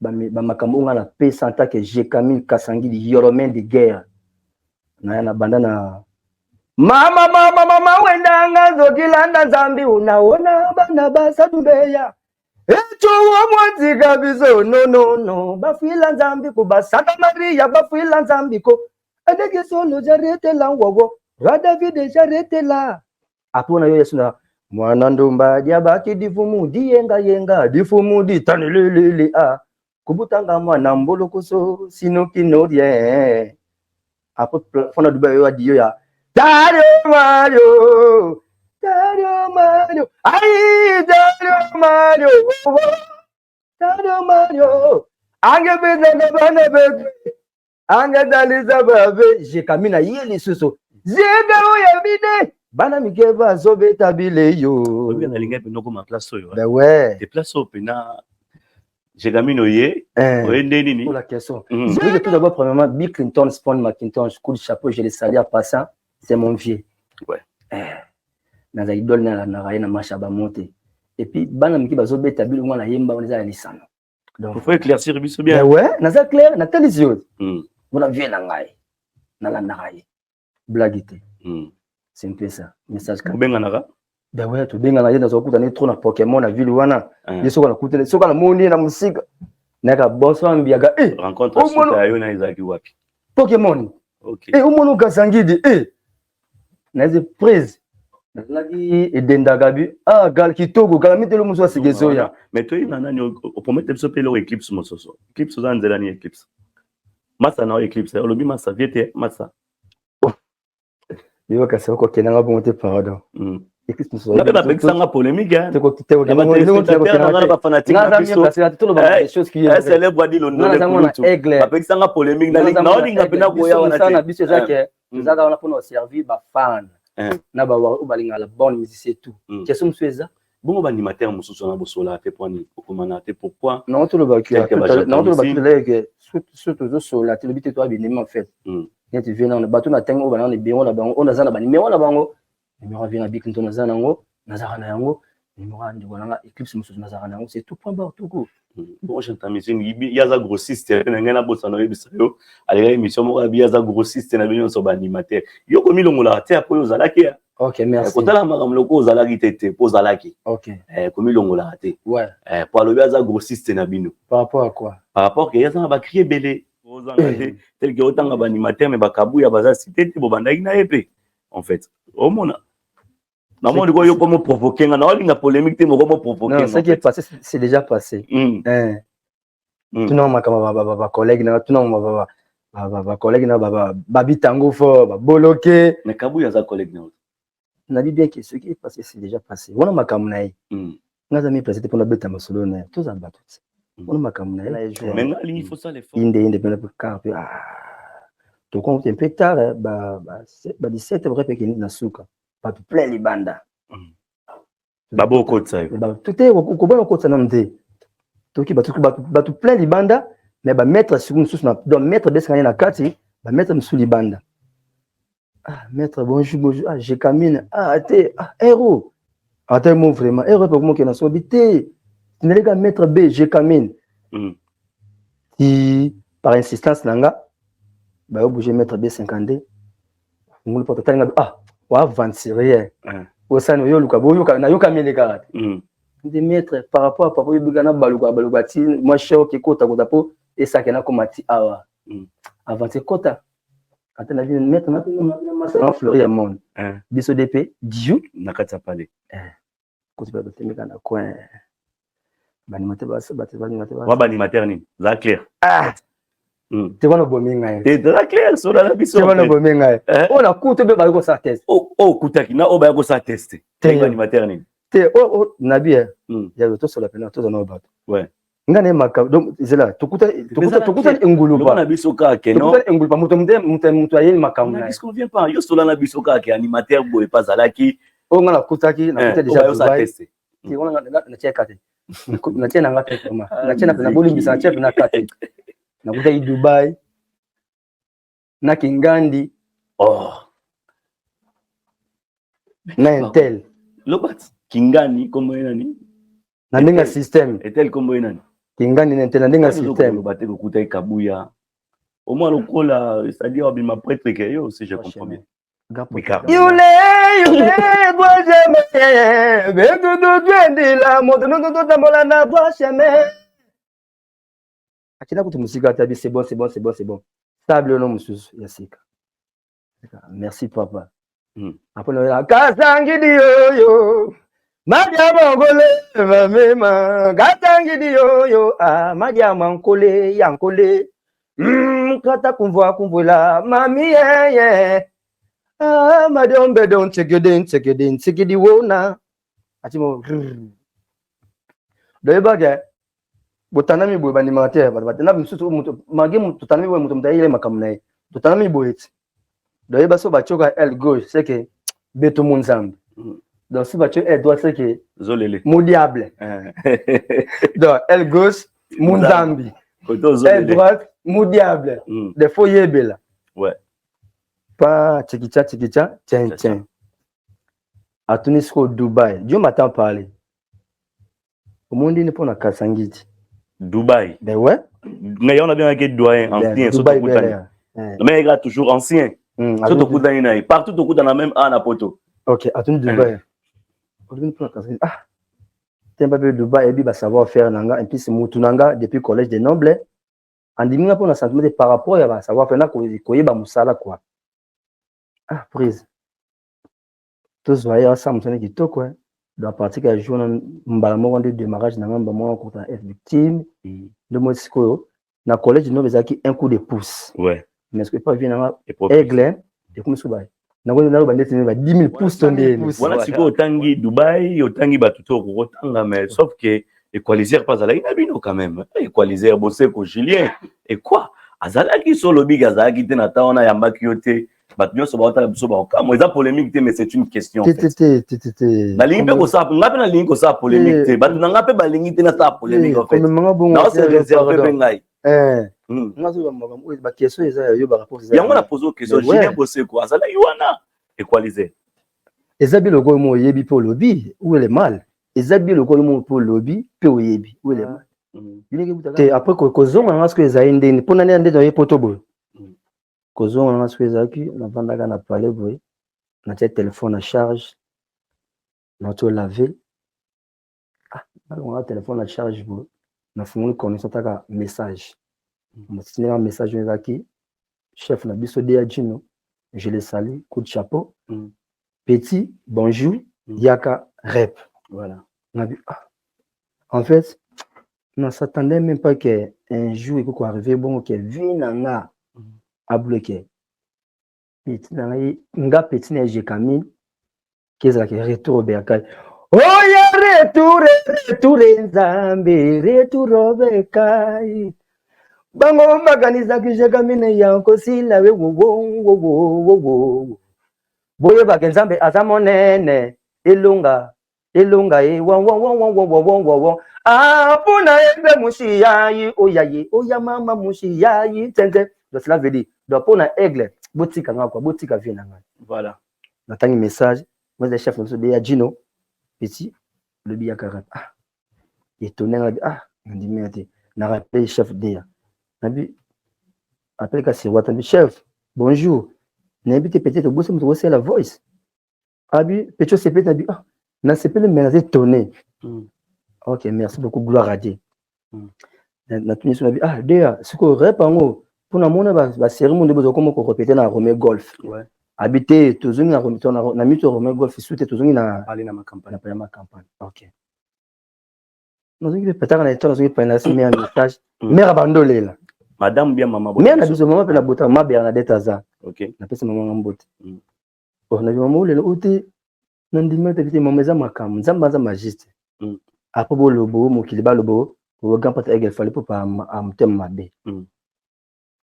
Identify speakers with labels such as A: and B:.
A: Bamakambo oyo nga napesa en tant que Gécamines Kasangidi, yoromain de guerre, naya na banda na mama mama mama wendanga nzokilanda nzambi unaona bana basadubeya ecowo mwanzika biso nonono bafwila nzambi ko basanta Maria bafwila nzambi ko adeke solo jaretela ngwogo roi David jaretela. Apona yo Yesu na mwana ndumba diabaki difumu diyenga yenga difumu ditanelelele a kubutanga mwana mbolokoso sino rien. Après fona duba yo adiyo ya Dario Mario Dario Mario ai Dario Mario Dario Mario ange bizanga bana betu ange dalisa babe Gécamines na ye lisusu zega oyo bide bana mike bazobeta bileyo.
B: Oyebi nalingai mpenza okoma place oyo.
A: Ben ouais.
B: Te place oyo mpena Gécamines oye oye nde nini?
A: Pour la question. Oui, tout d'abord, premièrement, Bill Clinton, Spawn McIntosh, coup de chapeau, je le salue en passant, c'est mon vieux. Naza idole na na ye na marche ya bamonte. Et puis bana miki bazobeta bilo mwana yemba wana eza ya lisano.
B: Donc faut éclaircir biso bien.
A: Ben ouais, naza clair, natalisi yo. Mpona vieux na ngai. Nalandaka ye. Blague te. C'est un peu ça. Message.
B: Obenganaka?
A: Ben ouais, tobengana ye nazokuta ne trop na Pokémon na ville wana. Ye soki nakutani, soki namoni ye na mosika. Nayaka bonsoir mbiaka. Eh,
B: rencontre suka yo na ezalaki wapi?
A: Pokémon.
B: OK.
A: Eh, omona Kasangidi. Eh. Naze prise. Nazalaki edendaka bi ah gal kitoko kala mitelo mosusu asika ezoya.
B: Mais toyeba nani opromete biso mpe eloko Eclipse mosusu. Eclipse oza nzela ni Eclipse. Masa na Eclipse olobi masa vie te masa.
A: Yo kasi okokendanga bongo te, pardon.
B: Nga mpe bapekisanga polémique célèbre adi londole bapekisanga polémique, naolinga mpena koya wana.
A: Na biso eza ke tozalaka wana mpona oservir bafan na bawa oyo balingaka la bonne musique, c'est tout. Question mosusu eza?
B: Bongo baanimateur mosusu wana bosolaka te po nini? Okomana te pourquoi?
A: Non, tolobaki ke so tozosola te, lobi te toya binemi en fait neti vie nano bato na ntango oyo banana numéro na bango oyo naza na banimero na bango. Numéro ya vie na Bill Clinton naza nango, nazalaka na yango. Numéro ya ndeko nanga Eclipse mosusu nazalaka na yango. C'est tout, point barre, tout court.
B: Bon, Chantamisine ye aza grossiste na ngai. Nabosana oyebisa yo, alekaki émission moko abi aza grossiste na bino nyonso baanimateur. Yo komilongolaka te apo oyo ozalaki.
A: Ok, merci.
B: Kotala makambo loko ozalaki te te po ozalaki.
A: Ok.
B: Komilongolaka te. Po alobi aza grossiste na bino.
A: Par rapport à quoi?
B: Par rapport ke ye aza na bacri ebele, ozanga te tel ke otanga baanimateur, mais bakabuya baza cité te, bobandaki na ye mpe. En fait omona namoni ko yo komo provoquer nga, naolinga polémique te, moko mo provoquer.
A: Non, ce qui est passé, c'est déjà passé. Tuna makambo bacollègue na tuna bacollègue na babitango fort baboloke.
B: Mais Kabuya aza collègue na?
A: Nabi bien que ce qui est passé, c'est déjà passé. Wana makambo na ye, nga aza mi place te mpona beta masolo na ye. Toza bato te, wana makambo na ye.
B: Mais nga alingi faut sala effort.
A: Inde inde mpena car mpe tokonte mpe tard ba 17 heures mpe ekende na suka, bato plein libanda.
B: Babokotisa yo?
A: Te, kobona okotisa nanu te. Toki bato plein libanda, mais bamaître siku mosusu, donc maître besangani na kati, bamaître mosusu libanda. Ah maître, bonjour, bonjour. Ah Gécamines, ah te, ah héros ata mo vraiment héros mpe komokenda sobi te tindeleka maître B Gécamines. Ti par insistance na nga bayo bouger maître B52 ngulu poto talinga. Ah, oaventurier, osani oyo oluka boyoka nayokameli kaka te nde maître par rapport à papa oyebika na baluka baluka ti mwa cher oke kotakota mpo esake nakoma ti awa aventure kota ata na bino maître na fleury ya monde biso DP diu.
B: Na kati ya palais?
A: Koti bato batemeka na coin, baanimateur.
B: Wa baanimateur nini? Za clair.
A: Ah te, wana obomi ngai.
B: Te, za clair, sola na biso.
A: Te, wana obomi ngai. Oyo nakuta mpe bayi kosala test.
B: Oyo okutaki na oyo baya kosala test te, baanimateur nini?
A: Te, oyo nabi ya tosola mpena toza na bato nga na ye makambo. Donc zela tokutani engulupa
B: na biso kaka ke
A: non, engulupa moto moto ayeli makambo na
B: ye. Convient pas yo sola na biso kaka ke animateur boye pa azalaki.
A: Oyo nga nakutaki, nakuta déjà Dubai te, wana natie ka te, natie nanga te vraiment, natie na pena bolimbisa, natie pena ka te. Nakutaki Dubai na Kingandi.
B: Oh.
A: Na Intel.
B: Lobat Kingani kombo ye nani?
A: Na ndenge ya système.
B: Etel kombo ye nani?
A: Kingani na ntela ndenge ya système.
B: Loba te kokutaki Kabuya. Au moins lokola, c'est-à-dire obima prêtre que yo, si je comprends bien.
A: Yule yule bwajeme bedudu dwendila moto nududu tambola na bwasheme. Akenda kutu mosika ata bi c'est bon, c'est bon, c'est bon, c'est bon. Sable no mosusu ya sika. Merci papa. Après na kasangidi yoyo madia bongole mamema kasangidi yoyo ah madia mankole yankole kata kumvwa kumvwela mami yeye ah madombe don tsekede ntsekede ntsekedi wona atimo doyebake botandami boye bandimaka te bato batanda misusu moto malgré totandami boye moto moto ayele makambo na ye totandami boye ti doyeba so batioka aile gauche, c'est que beto mo Nzambe. Donc si batio aile droite, c'est que
B: zolele
A: mo diable. Donc aile gauche mo Nzambi, aile droite mo diable. Des fois yebela pa tchikicha tchikicha tchen tchen atuni sikoyo Dubai. Dieu m'attend parler omondi nde mpo na Kasangiti.
B: Dubai.
A: Ben ouais.
B: Ngai yango nabengaki doyen ancien so tokutani, mais eka toujours ancien so tokutani na ye partout, tokutana même a na poto.
A: Ok, atuni Dubai olobi mpo na Kasangiti. Ah, temba mpe Dubai eyebi basavoir faire na nga. Et puis mutu na nga depuis collège de noble andimi nga mpo na sentiment te par rapport ya basavoir faire na koyeba mosala quoi. Ah, prise tozwa ye asala mosala kitoko. Donc à partir ya jour na mbala moko nde démarrage na nga, mbala moko kota na F Victime. Nde moi sikoyo na collège noble ezalaki un coup de pouce. Mais soki epa vie nanga aigle ekomi soki ba naloba ndeti ba 10 000 pouces to ndeni.
B: Wana sikoyo otangi Dubai, otangi bato to okokotanga, mais sauf que Equaliser mpe azalaki na bino quand même. Equaliser Boseko Julien ekwa azalaki so olobiki azalaki te na ta wana ayambaki yo te. Bato nyonso baotala biso baokamwa. Eza polémique te, mais c'est une question. Nalingi mpe kosala, nga mpe nalingi kosala polémique te. Bato na nga mpe balingi te nasala polémique. En fait, naose réserve mpe ngai.
A: Baquestion eza ya yo, baréponse.
B: Yango na pose question. Julien Boseko azalaki wana, Equaliser.
A: Eza biloko oyo mo oyebi mpe olobi où est le mal. Eza biloko oyo mo mpe olobi mpe oyebi où est le mal te. Après kozonga nanga soki ezali ndeni mpo nani nde oye poto boye. Kozonga nanga soki ezalaki navandaka na palais boye, natia telefone na charge, nauti olave. Ah, nalongaka telefone na charge boye, nafungoli connexion taka message motindela message oyo ezalaki chef na biso Dea Gino, je le salue, coup de chapeau. Petit bonjour, yaka rep. Nabi ah. En fait, on s'attendait même pas que un jour ekoki arriver bongo ke vie na nga abloqué petit na ngai, nga petit na ye Camille, ke ezalaki retour Berkay. Oya retour, retour Nzambe, retour Berkay. Bango bakanisaki Jekamine ya kosila we wowowowowo. Boyebake Nzambe aza monene, elonga elonga ye wawawawawawawawa. Ah, mpona ebe mushi yayi oya ye oya mama mushi yayi tente. Donc cela veut dire, donc mpona aigle botika nga quoi, botika vie na ngai. Natangi message moi chef na biso de ya Gino, petit lobi yaka rap. Ah, étonné nga bi ah, nandimi te. Na rappelé chef Deya, nabi appelé kasi wata bi chef bonjour, nayebi te peut-être obosi moto osala voice abi petit osepeli. Nabi ah, nasepeli mais naza étonné. Ok, merci beaucoup, gloire à Dieu. Natuni so nabi ah Deya, sikoyo rep yango mpona mona basérie mo nde bozokoma korépéter na Rome Golf. Abi te, tozongi na mito Rome Golf su te, tozongi na na campagne. Ok, nazongi mpe petaka na eto, nazongi pene nasi mare message mare abandolela.
B: Madame bien mama.
A: Mare na biso mama mpe na botaka ma Bernadette aza. Napesi mama nga mbote. Nabi mama olela o te, nandimi te te mama, eza makambo Nzambe aza majuste. Apo bolobo mokili balobo grand prêtre aigle Fally mpo pa motema mabe.